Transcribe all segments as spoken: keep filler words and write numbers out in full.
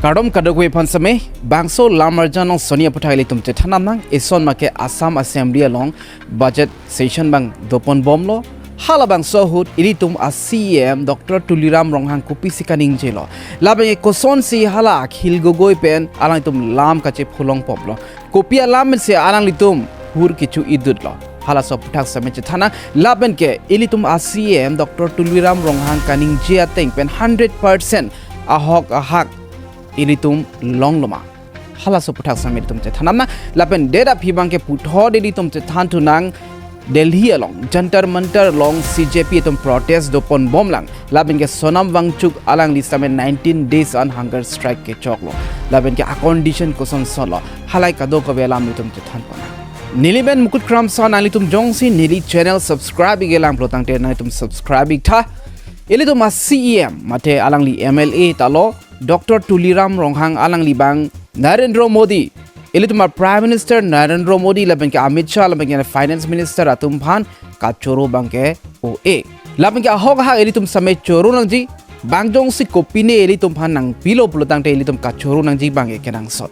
Kardom kadokave aphan seme, bangso lam arjan along soni aputhak ilitum chethan nang, eson make Assam Assembly along budget session abang dopon bomlo, halabangso ahut ilitum a C E M Doctor Tuliram Ronghang kopisi kaningjelo. Lapen ke kosonsi hala Akhil Gogoi pen alangtum lam kachepholong bomlo. Kopi alam pensi alanglitum hur kecho-idutlo. Halaso aputhak seme chethan nang, lapen ke ilitum a C E M Doctor Tuliram Ronghang kaningje ateng pen hundred percent ahok ahak ilitum longlo ma. Halaso aputhak seme ilitum chethan nang, lapen det aphi abang ke puthot ilitum chethan thu nang, Delhi along, Jantar Mantar along C J P atum protest dopon bomlang. Lapen ke Sonam Wangchuk alangli sitame nineteen days an hunger strike kechoklo. Lapen ke a condition kosonsonlo, halahai kadokave alam ilitum chethan pon nang. Neli men Mukut Kramsa, nanglitum jongsi neli channel subscribe ik-elang pulo tangte nanglitum subscribe iktha. Ilitum a C E M, mate alangli M L A ta lo, Doctor Tuliram Ronghang alangli abang Narendra Modi, ilitum a Prime Minister Narendra Modi lapen ke Amit Shah lapen ke Finance Minister atum aphan kachoro abang ke o-e. Lapen ke ahok ahak ilitum sitame choro nangji, bang jongsi kopine ilitum aphan nangpilo pulo tangte ilitum kachoro nangji abang ke kenangsot.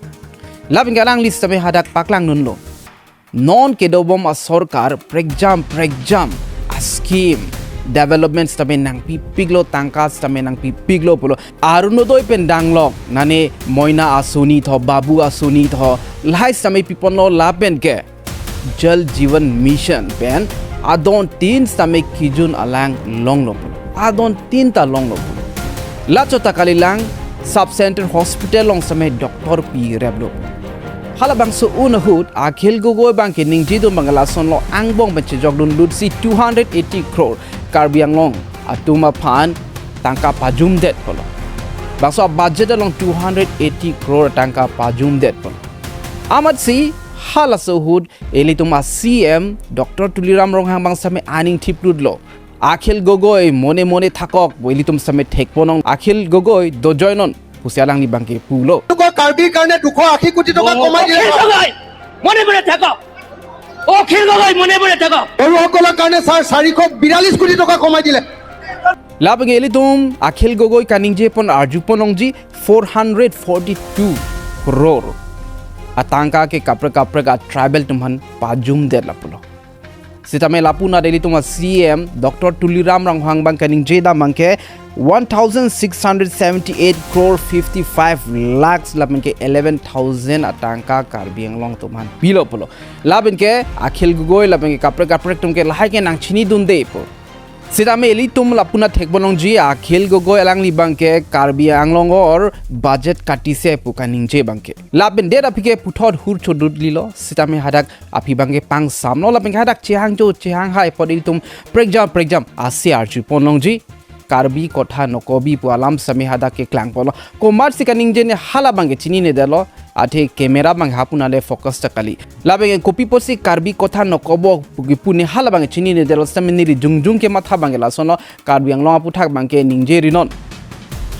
Lapen ke alangli sitame hadak paklang dunlo. Non kedobom asorkar prekjam prekjam a scheme development sitame nangpipiklo, tangka sitame nangpipiklo pulo. Arunodoi pen danglok, nane Moina Asoni tho, Babu Asoni tho, lahai sitame piponlo, lapen ke Jal Jeevan Mission pen adon tin sitame kijun alang longlo pulo. Adon tin ta longlo pulo. Laso ta kalilang, sub center hospital along sitame doctor pireplo. Halabangso un ahut Akhil Gogoi abang ke ningjedun abang lasonlo, angbong pen chejokdun lutsi two hundred eighty crore Karbi Anglong atum aphan tangka pajumdet pulo. Bangso budget along two hundred eighty crore tangka pajumdet pulo. Amatsi halaso ahut ilitum a C E M Doctor Tuliram Ronghang abang sitame aning thiplutlo. Akhil Gogoi mone mone থাকক, bo ilitum sitame thekponlong, Akhil Gogoi dojoinon pusi alangli abang ke pulo. তেওঁলোকৰ কাৰ্বিৰ কাৰণে দুশ আশী কোটি টকা কমাই দিলে। অখিল গগৈ মনে মনে থাকক। অখিল গগৈ মনে মনে থাকক। বড়োসকলৰ কাৰণে ছাৰ চাৰিশ বিয়াল্লিছ কোটি টকা কমাই দিলে। Lapen ke ilitum Akhil Gogoi kaningje pon arjupon longji, four hundred forty two crore atangka ke kaprek kaprek a tribal atum aphan pajumdetlo pulo. Sitame lapu-an ilitum a C E M Doctor Tuliram Ronghang abang kaningje dam abang ke one thousand six hundred seventy eight crore fifty five lakhs lapen ke eleven thousand atangka Karbi Anglong atum aphan pilo pulo. Lapen ke Akhil Gogoi lapen ke kaprek kaprek atum ke lahai ke nangchinidunde pu. Sitame ilitum lapu-an thekponlongji, Akhil Gogoi alangli abang ke Karbi Anglong or budget katise pu kaningje abang ke. Lapen det aphi ke puthot hur chodut lilo, sitame hadak aphi abang ke pangsamlo, lapen ke hadak chehangjo chehanghai apot ilitum prekjam prekjam asi arjuponlongji. Karbi Kotha Nokobi pu alam sitame hadak ke klangponlo. Komatsi kaningje ne hala abang ke chininedetlo, athe camera abang hapu-an le focus ta kali. Lapen ke kopi apotsi Karbi Kotha Nokobo pu kipu ne hala abang ke chininedetlo, sitame neli jongjong kematha abang ke lasonlo, Karbi Anglong aputhak abang ke ningjerinon.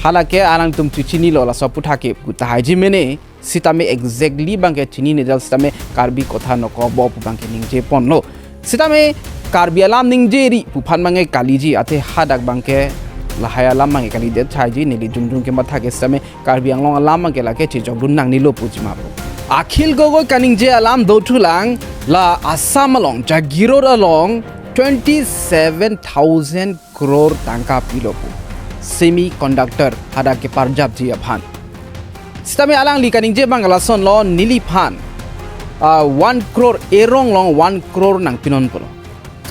Hala ke alangtum chichinilo, laso aputhak ke pu tahaiji mene. Sitame exactly abang ke chininedetlo, sitame Karbi Kotha Nokobo pu abang ke ningjeponlo. Sitame Karbi alam ningjeri pu aphan abang ke kaliji, athe hadak abang ke lahai alam abang ke kalidet thaiji, neli jongjong kematha ke sitame Karbi Anglong alam abang ke lake chejokdun nangnelo puji ma pu. Akhil Gogoi kaningje alam dothulang, la Assam along, Jagiroad along twenty seven thousand crore tangka pilo pu. Semiconductor hadak keparjapji aphan. Sitame alangli kaningje abang lasonlo, neliphan, ah, one crore, erong along one crore nangpinon pulo.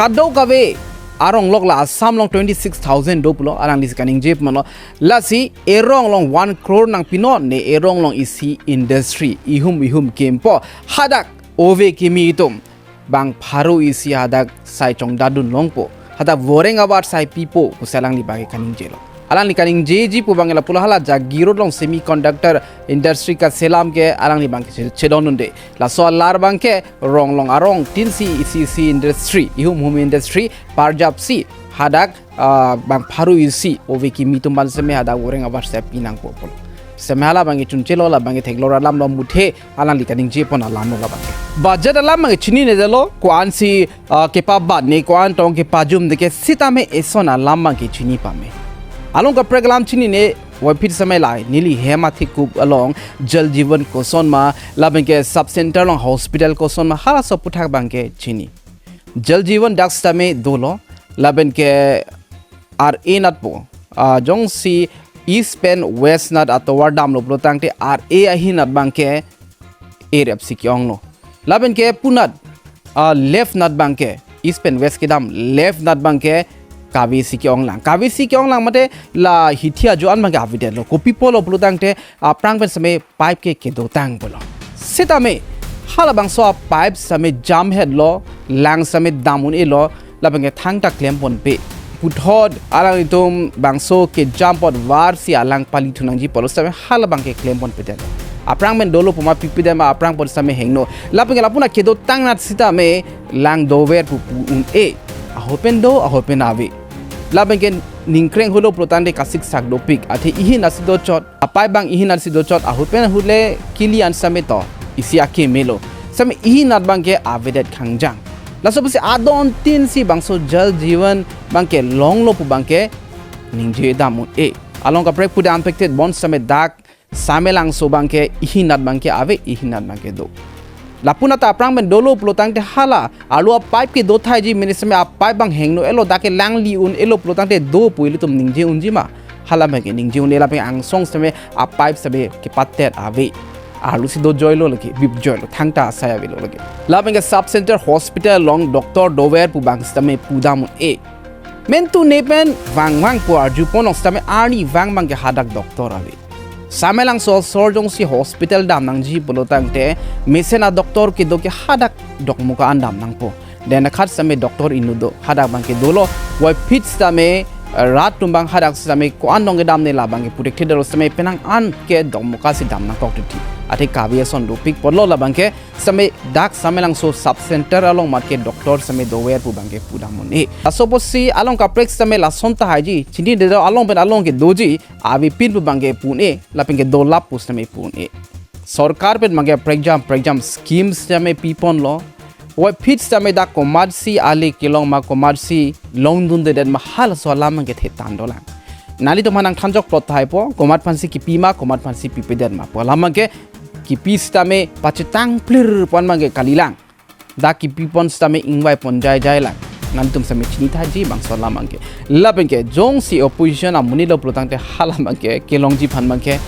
Kadokave arong along la Assam along twenty six thousand do pulo, alangli kaningje pulo. Lasi erong along one crore nangpinon, ne erong along isi industry, ihum ihum kempo, hadak ove kimi atum bang pharo isi hadak sai chongdadun longpo, hadak voreng abar sai pipo pusi alangli abang ke kaningjelo. Alangli kaningjeji pu abang ke lapulo, hala Jagiroad along semiconductor industry kaselam ke alangli abang ke che-, chedondunde. Laso alar abang ke rong along arong tin si isi isi industry, ihum ihum industry parjapsi hadak, ah, bang pharo isi ove kimi atum aphan sitame hadak voreng abar sai pinangpo pulo. Sitame hala abang ke chunchelo, la abang ke theklong alam lo, muthe alangli kaningje pon alam lo la abang ke. Budget alam abang ke chininedetlo, ko-ansi, ah, kepabat ne, ko-an tong kepajumde ke, sitame eson alam abang ke chini pame. Along kaprek alam chinine, Puvoiphit setame la neli hem athekup along Jal Jeevan koson ma, lapen ke sub center along hospital koson ma, halaso aphuthak abangke chini. Jal Jeevan dak setame dolo, lapen ke ar-e natpo. Ah, jongsi east pen west nat atovar damlo pulotangte ar-e ahin nat abangke erep si ke-onglo. Lapen ke punat, ah, left nat abangke, east pen west kedam left nat abangke kave si ke-onglang. Kave si ke-onglang mate la hithi ajo-an abangke avedetlo. Kopi pulo pulotangte, aphrang pen setame pipe ke kedotang pulo. Setame halabangso a-pipe setame jamhetlo, lang setame dam un-elo, lapen ke thangta klemponpe. Puthot alanglitum bangso kejam apot varsi alang pali thunangji pulo setame halabangke klemponpedetlo. Aphrang pen dolo pu ma, pipedet ma, aphrang pen setame hingno. Lapen ke lapu-an kedotang nat setame lang dover pu pu un-e. Ahut pen do, ahut pen ave. Lapen ke ningkreng holo pulotangte kasiksak dopik. Athe ihin nat si dochot, a-pipe abang ihin nat si dochot, ahut pen ahut le kili an setame to isi akemelo. Setame ihin nat abangke avedet khangjang. Laso pusi adon tin si bangso Jal Jeevan abangke longlo pu abangke ningje dam un-e. Along kaprek pudam pektet bon setame dak Samelangso abangke ihin nat abangke ave, ihin nat abangke do. Lapu-an ta aphrang pen dolo pulotangte hala arlo a-pipe kedo tahai ji, mene setame a-pipe abang hingno-elo, dak ke lang li un-elo pulotangte do pu ilitum ningje unji ma? Hala abangke ningje un-e, lapen angsong setame a-pipe setame kepatet ave. Arlo si dojoilo lake, bipjoilo, thangta asai avelo lake. Lapen ke sub center hospital along doctor dover pu abang setame pudam un-e. Mentu ne pen vangvang pu arjupon long setame arnivang abangke hadak doctor ave. Samelangso asor jongsi hospital damnangji pulotangte mesen a-doctor kedo ke hadak Dokmoka an damnangpo. Den akhat setame doctor inut do, hadak abangke dolo. Puvoiphit setame rat atum abang hadak setame ko-an dong kedam ne la abangke puthekthe dolo, setame penang an ke Dokmoka si damnangkok titi. Athe kave ason dopik pulo la abangke setame dak Samelangso sub center along mat ke doctor setame dover pu abangke pudam un-e. Laso pusi along kaprek setame lason tahai ji, chinine do, along pen along ke doji, avepin pu abangke pu un-e, lapen ke dolap pu setame pu un-e. Sorkar pen abangke prekjam prekjam scheme setame piponlo. Puvoiphit setame dak komatsi ale kelong ma, komatsi longdundedet ma, halaso alam abangke thetan dolang. Nanglitum aphan nangthanjok plot tahaipo, komat aphansi kipi ma, komat aphansi pipedet ma pu alam abangke kipi setame pachetang plir pon abangke kalilang. Dak kipipon setame ingvaipon jaijai lang. Nanglitum setame chini tahai ji bangso alam abangke. Lapen ke jongsi opposition amonit lo pulotangte hala abangke kelongji aphan abangke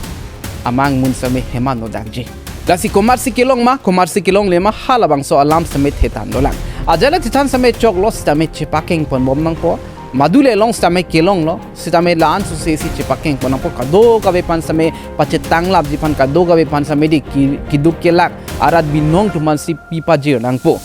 amang mun setame heman no dakji. Lasi komatsi kelong ma, komatsi kelongle ma, halabangso alam setame thetan dolang. Ajala thethan setame choklo setame chepakeng ponbom nangpo. Madu le long setame kelonglo, setame la-an suse si chepakeng pon nangpo, kadokave aphan setame pachetanglapji aphan, kadokave aphan setame di ki-, keduk kelak arat binong atum aphansi pipajir nangpo.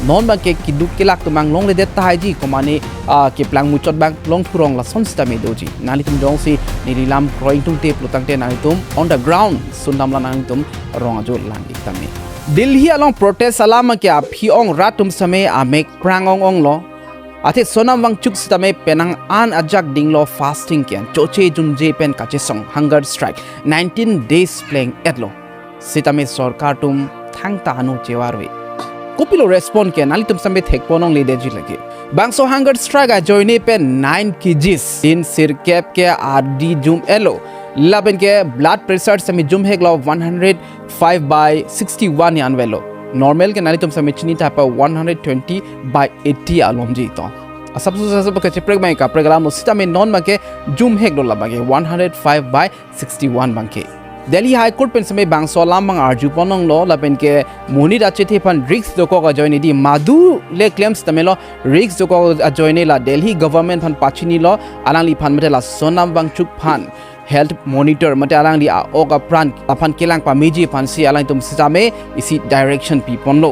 Non abangke keduk kelak atum anglongledet tahai ji, komane, ah, keplang muchot abang longthurong lason setame doji. Nanglitum jongsi neli lam kroi ingtungte pulotangte nanglitum on the ground sundamlang, nanglitum rong ajo lang ik tame. Delhi along protest alam ke aphi-ong rat atum setame amek prang ong-onglo. Athe Sonam Wangchuk setame penang an ajak dinglo fasting ke-en, choche jumje pen kachesong hunger strike nineteen days pleng-etlo. Setame sorkar atum thangta ano chevarve. Kopilo respond ke-en, nanglitum setame thekpon ongledetji lake. Bangso hunger strike ajoine pen nine kgs, tin sirkep ke ardi jum-etlo. Lapen ke blood pressure setame jumheklo, one hundred five by sixty-one ni anvelo. Normal ke nanglitum setame chini tahai pa one hundred twenty by eighty alomji to. Asapso asapso ke cheprek abang kaprek alamlo, setame non abangke jumheklo, la abangke one hundred five by sixty-one abangke. Delhi High Court pen setame bangso alam abang arjupon onglo, lapen ke monit achethe aphan risk dokok ajoine di, madu le klem setame lo, risk dokok ajoine la Delhi government aphan pachinilo, alangliphan mate la Sonam Wangchuk aphan health monitor mate alangli a-ok apran aphan kelang pameji aphansi alangtum setame isi direction piponlo.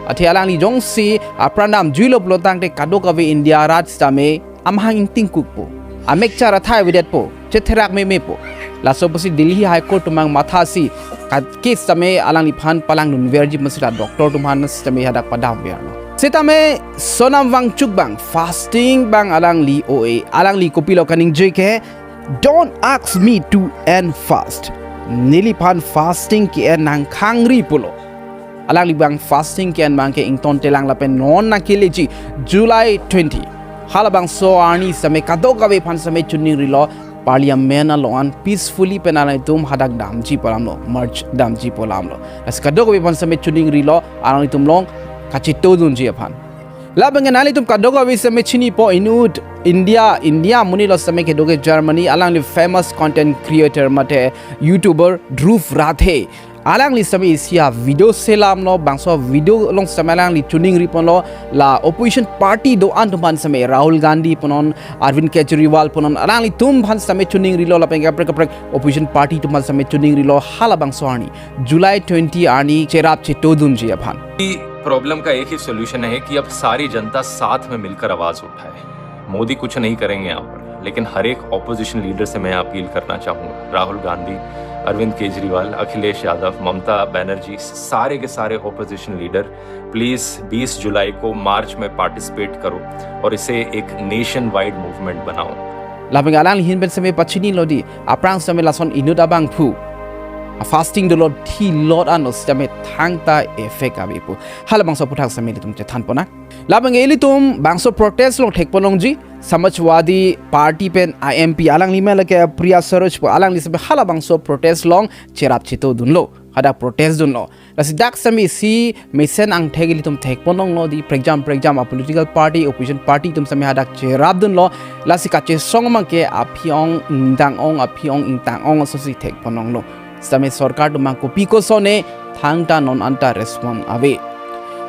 Athe alangli jongsi apran damjuilo pulotangte kadokave India arat setame amahang ingtingkukpo, amekchar athai avedetpo, chetherak memepo. Laso pusi Delhi High Court atum abang mathasi ka-case setame alangliphan palangdunverji aphansi la doctor atum aphan setame hadak padamverlo. Setame Sonam Wangchuk abang fasting abang alangli o-e, alangli kopilo kaningje ke, "Don't ask me to end fast." Neliphan fasting ke-en nangkhangri pulo. Alangli abang fasting ke-en abangke ingtontelang lapen non nangkeleji July twenty. Halabangso arni setame kadokave aphan setame chuningrilo, Parliament along an peacefully pen alanglitum hadak damji pu alamlo, march damji pu alamlo. Lasi kadokave aphan sitame choningrilo, alanglitum along kachetongdunji aphan. Lapen ke nanglitum kadokave sitame chinipo inut India, India amonit lo sitame kedo ke Germany, alangli famous content creator mate YouTuber Dhruv Rathee. Alangli sitame isi a-video selamlo, bangso video along sitame alangli choningri ponlo, la opposition party do-an atum aphan sitame Rahul Gandhi punon, Arvind Kejriwal punon, alanglitum aphan sitame choningrilo lapen kaprek kaprek opposition party atum aphan sitame choningrilo halabangso arni, July twenty arni cherap chetongdunji aphan. कि प्रॉब्लम का एक ही सॉल्यूशन है कि अब सारी जनता साथ में मिलकर आवाज उठाए। मोदी कुछ नहीं करेंगे यहाँ पर, लेकिन हर एक ऑपोजिशन लीडर से मैं अपील करना चाहूँगा, राहुल गांधी, अरविंद केजरीवाल, अखिलेश यादव, ममता बनर्जी, सारे के सारे ऑपोजिशन लीडर, प्लीज बीस जुलाई को मार्च में पार्टिसिपेट करो और इसे एक नेशन वाइड मूवमेंट बनाओ। Lapen alangli ahin pen sitame pachinilo di, aphrang sitame lason inut abangphu a-fasting dolo, thilot anlo sitame thangta effect avepo. Halabangso aphuthak sitame ilitum chethan ponnang. Lapen ke ilitum bangso protest along thek ponlongji, Samajwadi Party pen a-M P alangli amen lake Priya Saroj pu, alangli sitame halabangso protest along cherap chetongdunlo, hadak protest dunlo. Lasi dak sitame isi mesen angthek ilitum thek ponlonglo di, prekjam prekjam a-political party, opposition party atum sitame hadak cherapdunlo. Lasi kachesong abangke aphi ong ingdang ong, aphi ong ingtang ong asosi thek ponlonglo. Sitame sorkar atum abang kopi kosonne thangta non anta respond ave.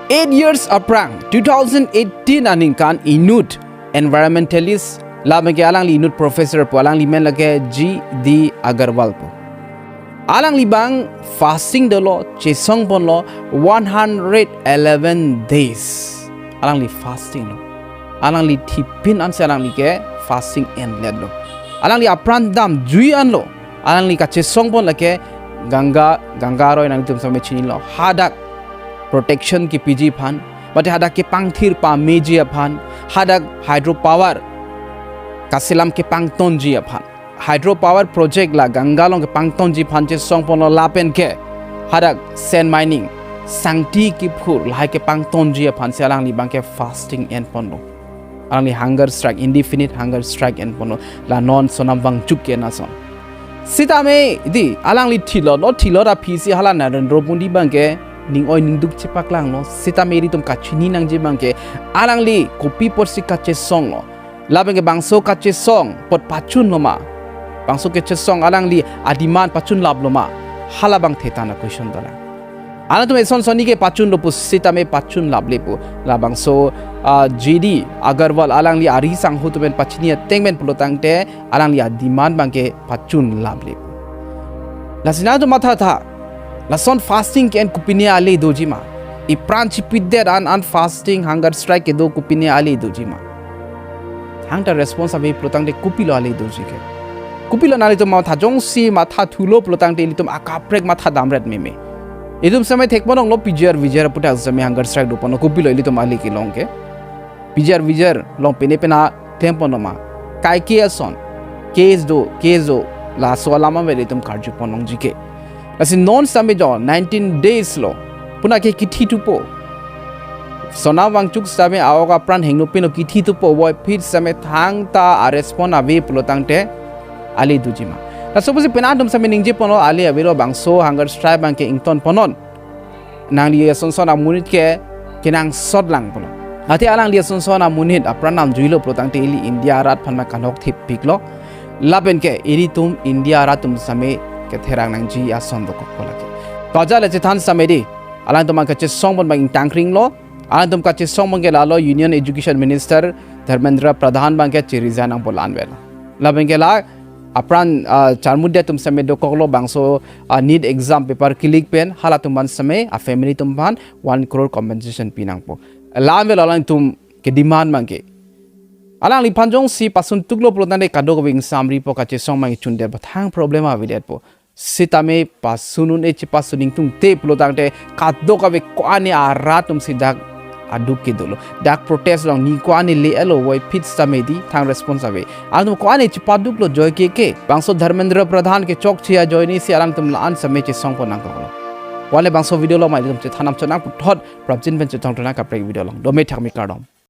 Eight years aphrang, two thousand eighteen aningkan inut environmentalist, lapen ke alangli inut professor pu, alangli amen lake G D Agarwal pu. Alangli abang fasting dolo, chesong ponlo one hundred eleven days. Alangli fasting lo. Alangli thipin ansi alangli ke fasting endlet lo. Alangli apran damjui anlo. Alangli kachesong pon lake Ganga, Ganga aroi, nangtum sitame chinilo. Hadak protection kepiji aphan, mate hadak kepangthir pameji aphan, hadak hydropower kaselam kepangtonji aphan. Hydropower project la Ganga along kepangtonji aphan chesong ponlo lapen ke hadak sand mining, sangti kiphur lahai kepangtonji aphansi alangli abangke fasting en ponlo. Alangli hunger strike, indefinite hunger strike en ponlo, la non Sonam Wangchuk ke nason. Sitame di alangli thilot lo, thilot aphisi hala Narendra Modi abangke ning oi ning duk chepaklanglo. Sitame ilitum kachini nangji abangke alangli kopi apotsi kachesonglo. Lapen ke bangso kachesong apot pachunlo ma? Bangso kachesong alangli a-demand pachunlaplo ma? Halabang theta na question dolang. Alangtum eson sonni ke pachunlo pu sitame pachunlaple pu. Labangso, ah, G D Agarwal alangli ari sangho atum pen pachini ateng pen pulo tangte alangli a-demand abangke pachunlaple pu. Lasi nangtum mathatha, lason fasting ke-en kopine ale doji ma? Ipran chipidet an, an fasting hunger strike kedo kopine ale doji ma? Thangta response ave pulo tangte kopilo ale doji ke? Kopilo nanglitum matha jongsi mathathulo pulo tangte ilitum akaprek matha damret meme. Itum sitame thek ponlonglo P G R V G R aphuthak sitame hunger strike do ponlo, kopilo ilitum ale kelong ke? P G R V G R along pine pina klem ponlo ma? Kaike ason case do, case do, laso alam ave ilitum karju ponlongji ke. Lasi non sitame jo nineteen days lo, puna ke kithi thupo. Sonam Wangchuk sitame a-ok apran hingno pino kithi thupo, voiphit sitame thangta a-respond ave pulo tangte ale doji ma? Laso pusi penang atum sitame ningje ponlo, ale avelo, bangso hunger strike abangke ington ponnon. Nangli ason son amonit ke kenangsot lang pulo. Athe alangli ason son amonit apran damjuilo pulo tangte ili India arat aphan ma kanok thip piklo. Lapen ke ilitum India arat atum sitame ketherang nangji ason dokok pulo ke. Baja le chethan sitame di, alangtum abang kachesong pon abang ingtangkringlo. Alangtum kachesong abangke lalo Union Education Minister Dharmendra Pradhan abangke chi-resign nangpo la-an vel. Lapen ke la apran, ah, charmude atum sitame dokoklo, bangso, ah, NEET exam paper ke-leak pen halatum aphan sitame a-family atum aphan one crore compensation pi nangpo. La-an vel alangtum ke-demand abangke. Alangliphan jongsi pasun tuklo pulo tangte kadokave ingsamripo, kachesong abang chundet, bathang problem avedetpo. Sitame pasun un-e, chepasun ingtungte pulo tangte kadokave ko-an arat atumsi dak aduk kedolo. Dak protest along ni ko-an le-etlo, voiphit sitame di thang response ave. Alangtum ko-an chepaduklo joike ke. Bangso Dharmendra Pradhan ke chokche ajoinesi alangtum la-an sitame chesong pon nangkoklo. Wale bangso video along ma ilitum chethan nangchot nang puthot prapjin pen chetong tonang kaprek video along. Dome thakme kardom.